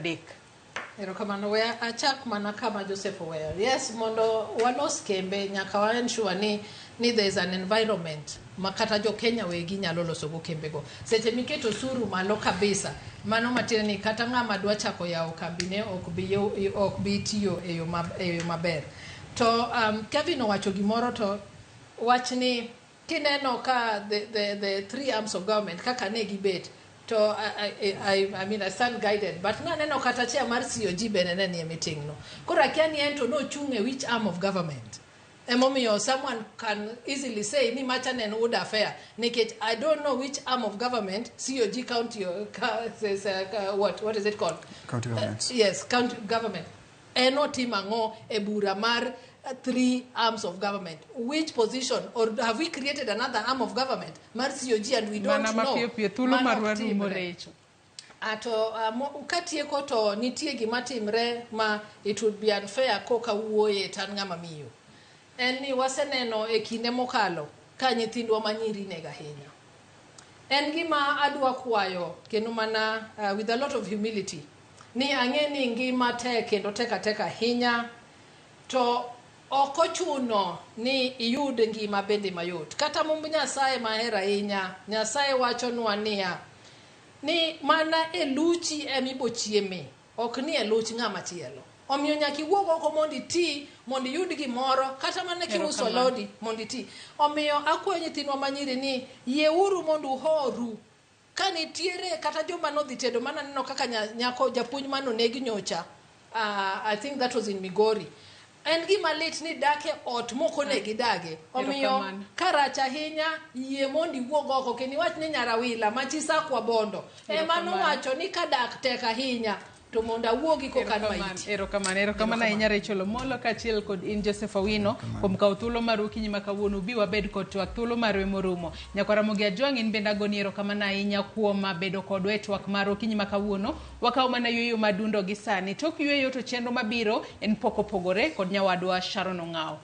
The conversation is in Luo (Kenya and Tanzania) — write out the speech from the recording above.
3. Erokamano. We achak mana kama Joseph oweyo. Yes, mondo walos kembe nyaka wa ensure ni there is an environment ma kata jo Kenya wegi nyalo losogo kembego. Seche miketo osuru malo kabisa, mano matiende ni kata ng'ama dwa chako yawo kambine ok bi tiyo e yo maber. To Kevin owacho gimoro to wach ni kineno ka the three arms of government kaka ne gibet to I mean, I stand guided, but naneno kata chair mar COG bende ne nie meeting no. Koro akia ni en to nochung' e which arm of government. Emomiyo someone can easily say ni macha ne en UDA affair nikech I don't know which arm of government, COG, county or says, what is it called? County governments. Yes, county government. En otimo ang'o e bura mar three arms of government? Which position? Or have we created another arm of government mar COG and we don't Mana know? Mapiyo piyo, thuolo Mano marwa ok rumo, timre. Recho. Ato katieko to nitie gima timre ma it would be unfair koka wuoye to an ng'ama miyo. En ni waseneno e kinde mokalo ka nyithindwa manyiri inego ahinya. En gima adwa kwayo kendo mana with a lot of humility ni ang'e ni ngima tek kendo tek atek ahinya, to ok ochuno ni iyud ngima bende mayot. Kata mumb Nyasaye mahero ahinya, Nyasaye wachonwa niya ni mana e luchi emibo chieme, ok ni e luch ng'ama chielo. Omiyo nyaka iwuog oko mondo iti, mondo iyud gimoro, kata mana kiuso Erokamano. alodi mondo iti. Omiyo akwayo nyithindwa manyiri ni yieuru mondo uhoru ka nitiere kata joma nodhi tedo. Mana neno kaka nyako japuonj manoneg nyocha, I think that was in Migori. En gima lit ni dak e ot mok onego idage. Omiyo Erokamano. ka rach ahinya, yie mondo iwuog oko kendo iwach ni nyarawila machi sakwa bondo ema Erokamano. nowacho ni ka dak tek ahinya to mondo awuogi koka an maiti. Erokamano, erokamano ahinya, Rachel Omolo, kaachiel kod in Joseph Owino, kuom kawo thuolo maru okinyi ma kawuono ubi wabed kod twak. Thuolo marwa morumo. Nyakwara Ramogi Ajwang', in bende agoni erokamano ahinya kuom bedo kodwa e twak mar okinyi ma kawuono. Wakawo mana yueyo madundo gi sani. Tok yueyo to chenro mabiro en pok opogore kod nyawadwa Sharon Ong'awo.